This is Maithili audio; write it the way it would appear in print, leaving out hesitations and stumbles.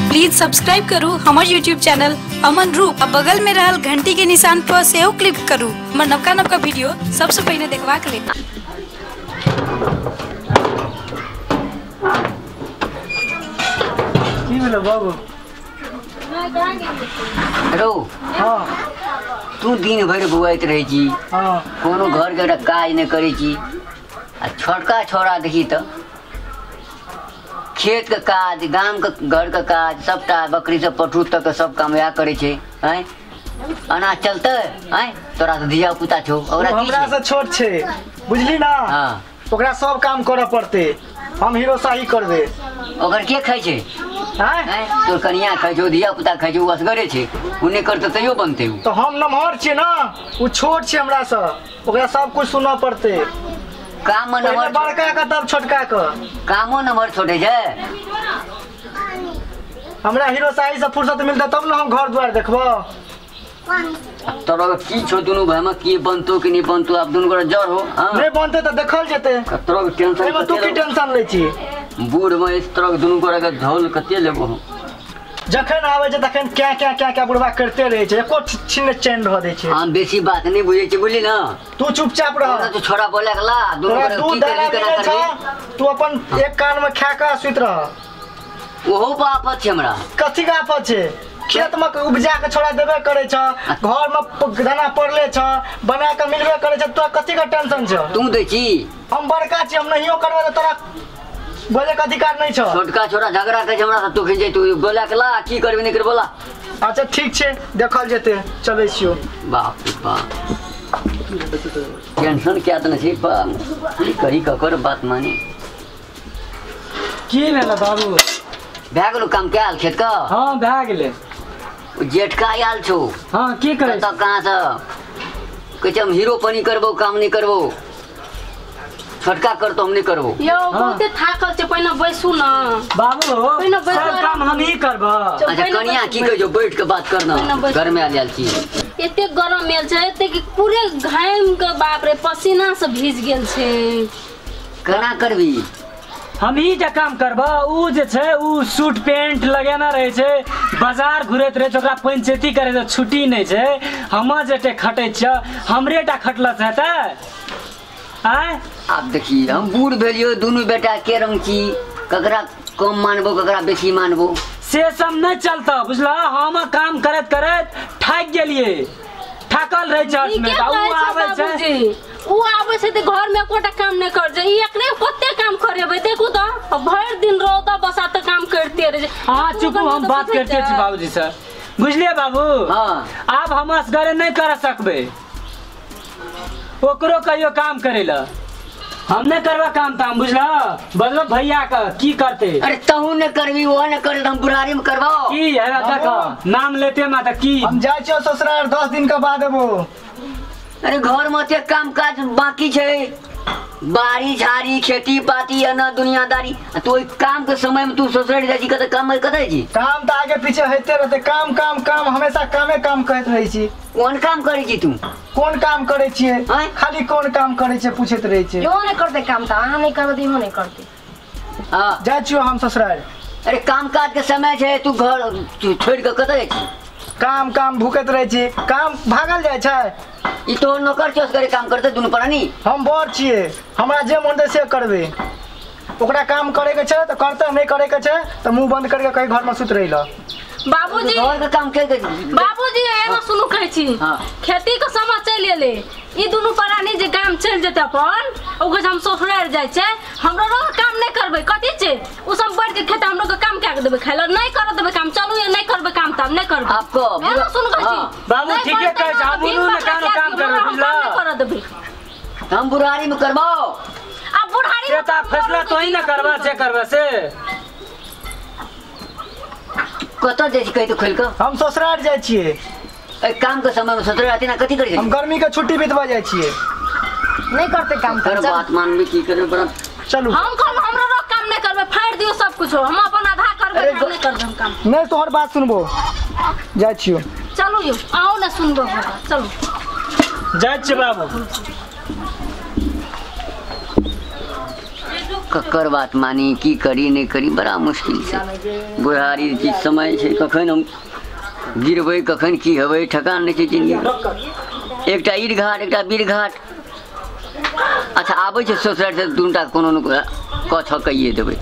प्लीज सब्सक्राइब करू हमर यूट्यूब चैनल अमन रूप आ बगल में रहल घंटी के निशान पर सेहो क्लिक करू हमर नवका नवका वीडियो सबसे पहिने देखबाक लेल। की भेलो बाबू? रो हाँ, तू दिन भरि बौआइत रहै छी, हाँ, कोनो घर के काज नहि करै छी। आ छोटका छोरा देखी तऽ खेत के काज, गाम के घर के काज, सबटा बकरी से पटरू तक के सब काम वएह करै छै। आँय अना चलतै? आँय तोरा तऽ धिया पुता छौ, ओकरा की हमरा छै? से छोट छै बुझली ना। हाँ, ओकरा सब काम करऽ पड़तै, हम हीरोशाही करबै। ओकर के खाइ छै? आँय आँय तोर कनिया खाइ छौ, धिया पुता खाइ छौ, ओ असगरे छै, ओ नहि करतै तैयो बनतै उ। तऽ हम नमहर छियै ना, ओ छोट छै हमरा से, ओकरा सब कुछ सुनऽ पड़तै। काम पहिले नमहर, बड़का के तब छोटका के। कामो नमहर छोटे छै। हमरा हीरोशाही से फुर्सत मिलतै तब ना हम घर द्वार देखबो। तोरा की छौ दुनू भाई में, की बनतो कि नहीं बनतो? आब दुनू गोरा जर हो। हाँ, नहीं बनतै तऽ देखल जेतै। तोरा के टेंशन एहिमे तू की टेंशन लै छी? बूढ़ में इस तरह के दुनू गोरा के झोल कते लेबो हम? जखन आबै छै तखन क्या क्या क्या क्या बुढ़बा करते रहै छै, एको छिन चैन रह दै छै। हम बेसी बात नहीं बुझै छी, बुझली ना। तू चुपचाप रह। तू छोरा बोले के ला, दुनू तोरा गोरा दूध की दाना करबी केना मिलै छौ, करबी? तू अपन एक कान में खा कऽ सुति रह। ओहो पर आफत छै हमरा। कथी के आफत छै? खेत में उपजा के छोड़ा देबे करे छ, घर में दाना पड़ले छ, बना के मिलबे करे छ, तोरा कथी के टेंशन छ? तू दै छी? हम बड़का छी, हम नहियो करबै तऽ तोरा बोले के अधिकार नहीं छ। छोटका छोरा झगड़ा करे छै हमरा से, तू खिंच तू बोले के ला, की करबी नहीं करबी बोला। अच्छा ठीक छै, देखल जेतै, चलै छियौ। बाप रे बाप, टेंशन क्या देने छै बाप। की करी ककर बात मानी? की भेल बाबू? भए गेलो काम कयल खेत के? हाँ भए गेलै। ओ जेठका आयल छौ। हाँ की करै? कतऽ कहाँ से कहै छै हम हीरो पनी करबो, काम नहीं करबो, छोटका करतो हम नहीं करबो। यौ बहुते थाकल छै, पहिने बैसू न बाबू, पहिने बैसू। सब काम हम ही करब। अच्छा कनिया की कहै छौ? बैठ के बात करना, घर में आयल छी। एते गरम मेल छै, एते कि पूरे घाम के बाप रे पसीना से भीज गेल छै। केना करबी? हम ही जे काम करब। उ जे छै उ सूट पेंट लगेने रहै छै, बाजार घुरैत रहै छै, ओकरा पंचायती करै छै, छुट्टी नहि छै। हम जते खटै छियै हमरे टा खटला से हेतै? आँय आब देखी हम बूढ़ भेलियो, दुनू बेटा के रंग छी, ककरा कम मानबो ककरा बेसी मानबो? से सब नहीं चलता बुझला। हम काम करैत करैत थाकि गेलियै, थाकल रहै छै नीके में। आ उ कहै छै आबै छै, बाबूजी, उ आबै छै तऽ घर में एकोटा काम नहि कर छै। ई एकरे कते काम करेबै देखू तऽ, भरि दिन रौदा बसात काम करते रहै छै। अहाँ चुपू, हम बात करते छी बाबूजी से, बुझलियै बाबू? हाँ। आब हम असगरे नहीं कर सकबै, ओकरो कहियो काम करै लए। हम नहीं करबा काम ताम, बुझला? बदलो भैया के की करते? अरे तहू ने करबी, वो ने करे, हम बुढ़ारी में करबाओ। की है देख नाम लेते माता की। हम जाइ छियौ ससुराल, 10 दिन के बाद एबो। अरे घर में ते काम काज बाकी छै, बाड़ी झाड़ी खेती पाती अना दुनियादारी। तू ओहि काम के समय में तू ससुराल जाइ छी, कतऽ काम कतऽ छी? काम तऽ आगे पीछे होइते रहतै, काम काम काम हमेशा कामे काम कहैत रहै छी। कोन काम करै छी तू? कोन काम करै छियै? खाली कोन काम करै छियै पूछैत रहै छियै। इहो नहि करतै काम तऽ अहाँ नहि करबै तऽ इहो नहि करतै। हाँ जाइ छियौ हम ससुराल। अरे काम काज के समय छै, तू घर छोड़ि कऽ कतऽ जाइ छी? काम काम भूकैत रहै छी, काम भागल जाइ छै। ई तोहर नौकर छौ, असगरे काम करतै दुनू प्राणी? हम बड़ छियै, हमरा जे मन से करबै। ओकरा काम करे के छै तऽ करतै, नहीं करे के छै तऽ मुंह बंद करके कहीं घर में सुति रहि ल। बाबूजी घर के काम के? बाबूजी एना सुनू कहै छी, खेती के समय चलि एलै, ई दुनू प्राणी जे गाम चलि जेतै अपन, ओ कहै छै हम ससुराल जाइ छै, हमरो काम नहि करबै। कथी छै ओ सब बैठ के खेतै, हमरो के काम कए के देबै खाइ लए? नहि करऽ देबै काम, चलू ये नहीं करबै काम ताम नहीं करबै। आपको एना सुनू कहै छी बाबू, ठीके कहै छै, हम दुनू ने काम काम करबै, बुझला? नहि करऽ देबै। हम बुढ़ारी में करबाओ। आ बुढ़ारी से तऽ फैसला तोही ने करबा, जे करबा से। कतऽ जाइ छी कहि तऽ खोलि कऽ? हम ससुराल जाइ छियै। एहि काम के समय में ससुराल आते ना कथी करै हम छी? गर्मी के छुट्टी बितबा जाइ छियै। नहीं करतै काम कर बात मानबी की करबै बड़ा। चलू हम कहलहुँ हमरो रोक काम नहीं करबै, फाड़ि दियौ सब कुछ, हम अपन आधा करबै, काम नहीं करबै हम काम। नहीं तोहर बात सुनबो, जाइ छियौ। चलू यौ आउ ने सुनबो, चलू जाइ छियै बाबू। ककर बात मानी की करी नहि करी बड़ा मुश्किल छै। बुढ़ारी के समय छै, कखन हम गिरबै कखन की हेबै ठकान नहि छै जिंदगी। एकटा ईर घाट एकटा बीर घाट। अच्छा आबै छै ससुरारि से दुनूटा कोनो ने कऽ छह कहिए देबै।